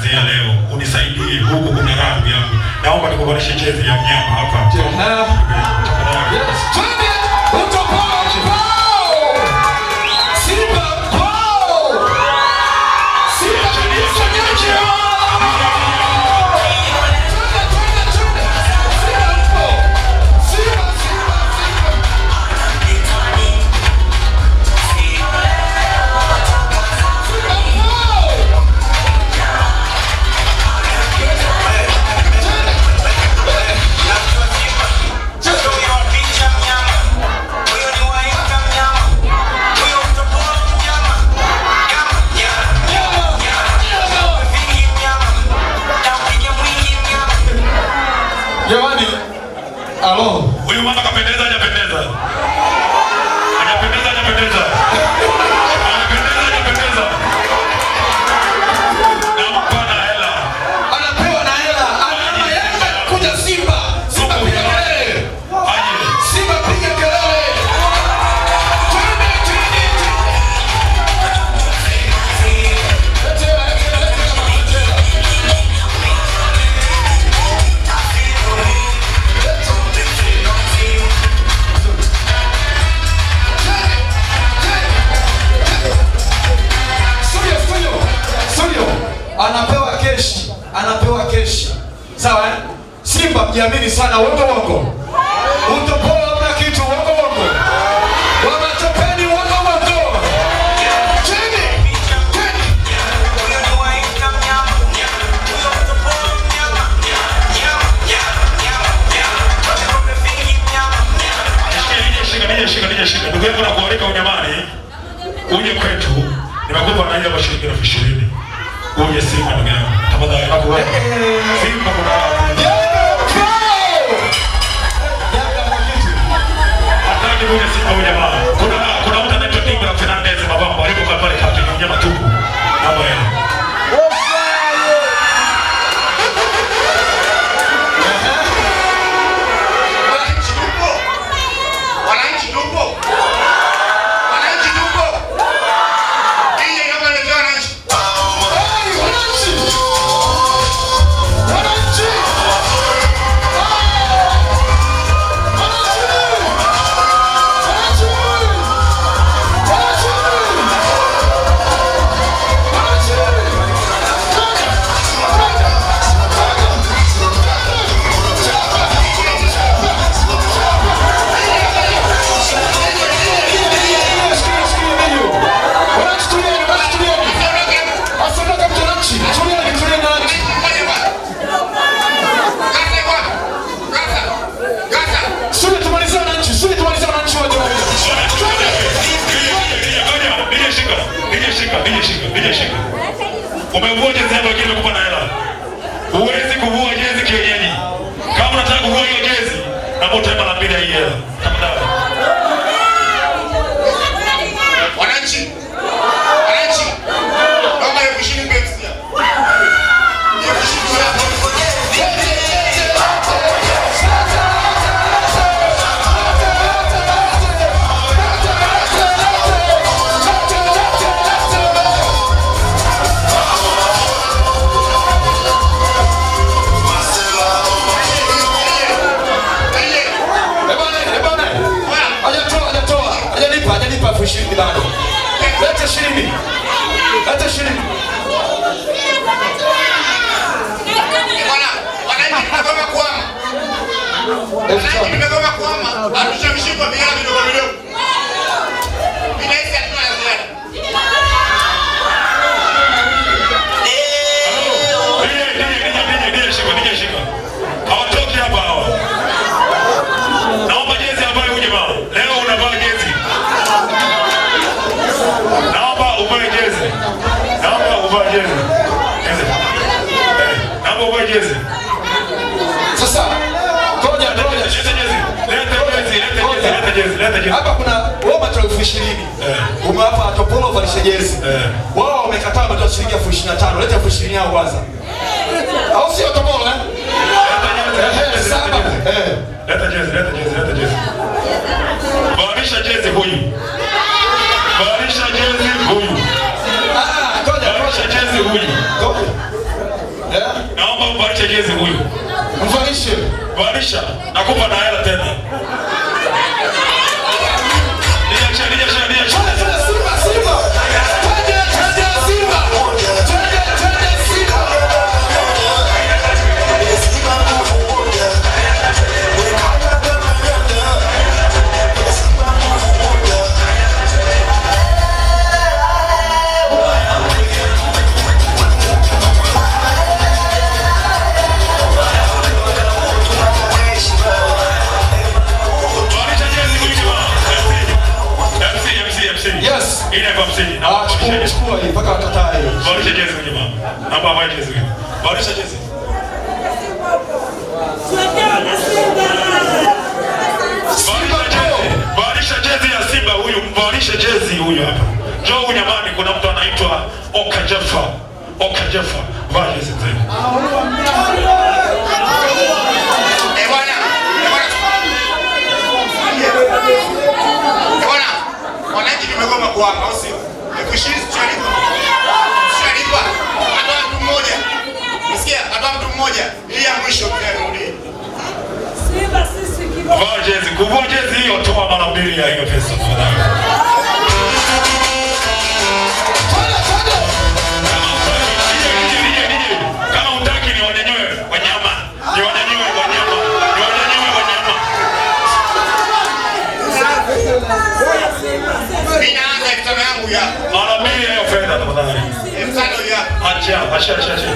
Kuanzia leo unisaidie huku, kuna raha ndugu yangu. Naomba nikuvalishe jezi ya mnyama hapa. Yes. Twende utopolo kwao. Simba kwao. Simba kabisa nyeche. Twende, twende, twende. Simba mpo. Simba, Simba, Simba. Simba mpo. Jamani, alo. Huyu mama kapendeza, hajapendeza? Hajapendeza, hajapendeza? Hajapendeza, hajapendeza? Nampa na hela. Anapewa na hela. Anaona Yanga kuja Simba. Simba piga kelele. Aje. Simba piga kelele. Twende, twende, twende. Lete hela, lete hela, lete hela, lete hela. Studio, studio, studio. Anapewa keshi, anapewa keshi. Sawa eh? Simba mjiamini sana, uongo uongo. Utopolo hamna kitu, uongo uongo. Wamatopeni, uongo uongo. Chini, chini. Nije shika, nije shika, nije shika. Ndugu yangu nakualika unyamani. Uje kwetu. Nimekupa na hela shilingi 20,000. Uje Simba ndugu yangu. Tafadhali nakuomba. Simba kuna raha. Yanga kwao. Yanga hamna kitu. Hataki kuja Simba huyu jamaa. Kuna mtu anaitwa Dibra Fernandez Mabambo alipo pale kati ni mnyama tupu. Naomba hela. Wananchi tupo, wananchi tupo, wananchi tupo. Hii kama ndio wananchi. Hey, wananchi. Wananchi. Wananchi. Wananchi. Wananchi. Wananchi. Wananchi tulieni, wananchi tulieni. Asiondoke mtu wananchi. Tulieni, tulieni wananchi. Gaza iko wapi? Gaza. Gaza. Studio tumalizie wananchi, studio tumalizie wananchi wote wawili. Nije shika, nije shika, nije shika, nije shika. Umevua jezi yako lakini nimekupa na hela. Huwezi kuvua jezi kienyeji. Kama unataka kuvua hiyo jezi, naomba utoe mara mbili ya hii hela. Tafadhali. Wananchi. Wananchi. Naomba 20,000 mpe msia. 20,000 hapo. Eh bwana, eh bwana. Hajatoa, hajatoa. Hajalipa, hajalipa 20,000 bado. Lete 20. Lete 20. Bwana, wananchi tumegoma kuhama. Wananchi tumegoma kuhama. Hatushawishi kwa vijana vidogo vidogo. Mimi nahisi hatuna la ziada. Nije, nije, nije, nije, nije shika, nije shika. Hawatoki hapa hawa. Naomba jezi ambayo uje mama. Leo unavaa jezi. Naomba uvae jezi. Naomba uvae jezi. Jezi. Naomba uvae jezi. Sasa ngoja, ngoja. Lete jezi. Lete jezi, lete jezi, lete jezi, lete jezi. Hapa kuna wewe umetoa 20,000. Umewapa Topolo uvalishe jezi. Wao wamekataa, wametoa shilingi 25,000. Leta 20,000 yao kwanza. Au sio Topolo eh? Lete jezi, Saba. lete jezi. Leta jezi, leta jezi, leta jezi. Valisha jezi huyu. Valisha jezi huyu. Ah, ngoja, Valisha jezi huyu. ngoja. Naomba mvalishe jezi huyu. Mvalishe. Valisha. Nakupa na hela tena. Nije, nije, nije. Twende, Simba, Simba. Twende, twende Simba. Twende, twende Simba. Valisha jezi huyu jamaa. MC, MC, MC. Yes. Ile 50,000. Ah, Naomba chukua, valisha jezi. chukua hii mpaka wakatae hiyo. Valisha jezi huyu jamaa. Naomba avae jezi huyu. Valisha jezi. Simba Valisha jezi. Valisha jezi ya Simba huyu, mvalishe jezi huyu hapa. Njoo huyu jamani, kuna mtu anaitwa Oka Jaffa. Oka Jaffa. Vaa jezi mzee. Eh bwana, eh bwana. Eh bwana, wananchi tumegoma kuhama, au sio? 20,000 tushalipa. Tushalipa. Hata mtu mmoja. Unasikia? Hata mtu mmoja. Ili ya mwisho pia irudi. Vaa jezi. Kuvua jezi hiyo, toa mara mbili ya hiyo pesa tafadhali. Twende, twende. Kama hutaki, DJ, DJ, DJ. Kama hutaki niwanyanyue wanyama. Niwanyanyue wanyama. Niwanyanyue wanyama. Mimi naanza 5,000 yangu ya. Mara mbili ya hiyo fedha tafadhali. 5,000 ya. Acha, acha, acha, acha.